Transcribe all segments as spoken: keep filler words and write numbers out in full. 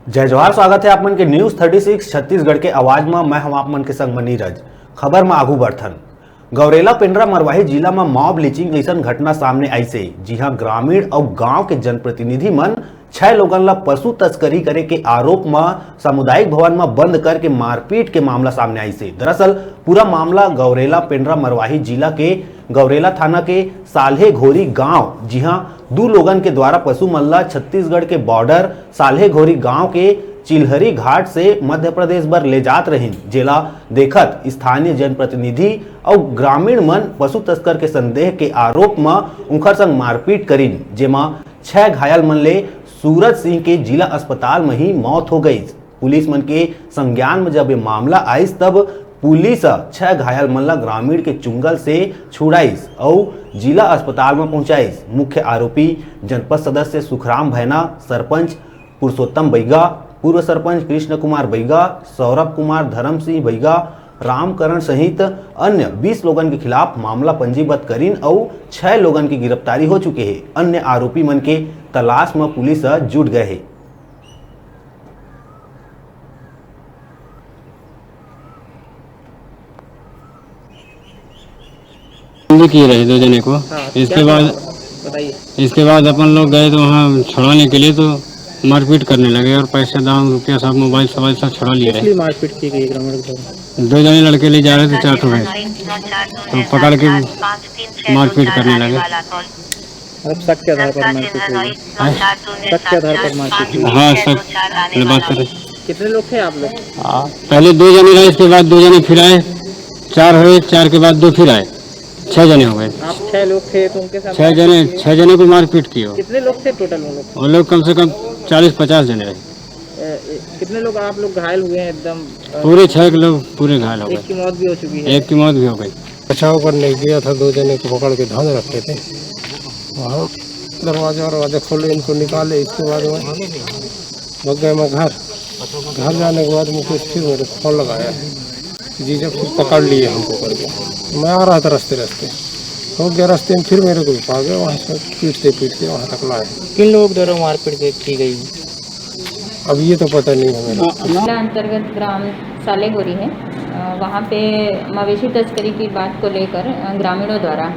जय जोहार, स्वागत है आप मन के न्यूज़ थर्टी सिक्स छत्तीसगढ़ के आवाज म। मैं हम आप मन के संग म नीरज। खबर म आगू बढ़थन। गौरेला पेंड्रा मरवाही जिला म मॉब लिंचिंग जइसन घटना सामने आइस हे, जिहां ग्रामीण अउ गांव के जनप्रतिनिधि मन छह लोगन ला पशु तस्करी करे के आरोप म सामुदायिक भवन म बंद करके मारपीट के मामला सामने आइस हे। दरअसल पूरा मामला गौरेला पेंड्रा मरवाही जिला के गौरेला थाना के साल्हे घोरी गांव, जिहां दू लोगन के द्वारा पशु मन ला छत्तीसगढ़ के बॉर्डर साल्हे घोरी गांव के चिल्हरी घाट से मध्य प्रदेश बर ले जात रहिन, जेला देखत स्थानीय जनप्रतिनिधि अउ ग्रामीण मन पशु तस्कर के संदेह के आरोप म उंखर संग मारपीट करिन, जेमा छह घायल मन ले सूरज सिंह के जिला अस्पताल म ही मौत हो गईस। पुलिस मन के संज्ञान म जब ये मामला आइस, तब पुलिस ह छह घायल मन ला ग्रामीण के चुंगल से छुड़ाइस अउ जिला अस्पताल म पहुंचाइस। मुख्य आरोपी जनपद सदस्य सुखराम भैना, सरपंच पुरुषोत्तम बैगा, पूर्व सरपंच कृष्ण कुमार बैगा, सौरभ कुमार, धर्म सिंह बैगा, रामकरण सहित अन्य बीस लोगन के खिलाफ मामला पंजीबद्ध करिन अउ छह लोगन की गिरफ्तारी हो चुके हे। अन्य आरोपी मन के तलाश म पुलिस ह जुट गए हे। बंदी किए रहे दो जने को। हाँ, इसके क्या बाद हुआ? बताइए। इसके बाद अपन लोग गए तो वहाँ छुड़ाने के लिए तो मारपीट करने लगे और पैसे, दाम, रुपया, सब मोबाइल सोबाइल सब छुड़ा लिए रहे। इसलिए मारपीट की गई ग्रामीण के द्वारा? दो जने लड़के ले जा रहे थे, चार ठो भैंस, तो पकड़ के मारपीट करने लगे। मतलब शक के आधार पर मारपीट हुई है? हैं? शक के आधार पर मारपीट हुई? हाँ, शक। पहले बात करें। कितने लोग थे आप लोग? हाँ, पहले दो जने रहे, इसके बाद दो जने फिर आए, चार हुए, चार के बाद दो फिर आए, छह जने हो गए। आप छह लोग थे तो उनके साथ छह जने, छह जने को मारपीट की हो। कितने लोग थे टोटल वो लोग? वो लोग कम से कम चालीस पचास जने रहे। ए, ए, कितने लोग आप लोग घायल हुए हैं एकदम? पूरे छह लोग पूरे घायल हो गए। एक की मौत भी हो चुकी है। एक की मौत भी हो गई। बचाव करने गया था, दो जने को पकड़ के धान रखे थे वहाँ, दरवाजा वरवाजा खोले, इनको निकाले। इसके बाद में भाग गए मैं घर। घर जाने के बाद मुझे फिर मेरे को फोन लगाया कि जीजा फिर पकड़ लिए हमको करके। मैं आ रहा था रास्ते रास्ते, हो गया रास्ते में, फिर मेरे को भी पा गए, वहाँ से पीटते पीटते वहाँ तक लाए। किन लोगों के द्वारा मारपीट की गई? अब ये तो पता नहीं है मेरे को। जिला अंतर्गत ग्राम सालेगोरी है। अ, वहाँ पे मवेशी तस्करी की बात को लेकर, अ, ग्रामीणों द्वारा,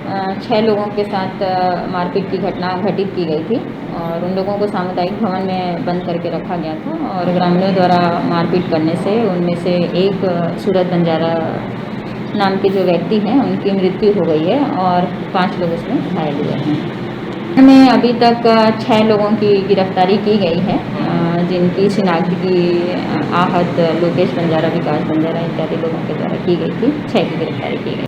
अ, छह लोगों के साथ, अ, मारपीट की घटना घटित की गई थी और उन लोगों को सामुदायिक भवन में बंद करके रखा गया था और ग्रामीणों द्वारा मारपीट करने से उनमें से एक, अ, सूरज बंजारा नाम के जो व्यक्ति हैं, उनकी मृत्यु हो गई है और पाँच लोग उसमें घायल हुए हैं। में अभी तक, अ, छह लोगों की गिरफ्तारी की गई है, अ, जिनकी शिनाख्त की, अ, आहत लोकेश बंजारा, विकास बंजारा इत्यादि लोगों के द्वारा की गई थी। छह की गिरफ्तारी की गई।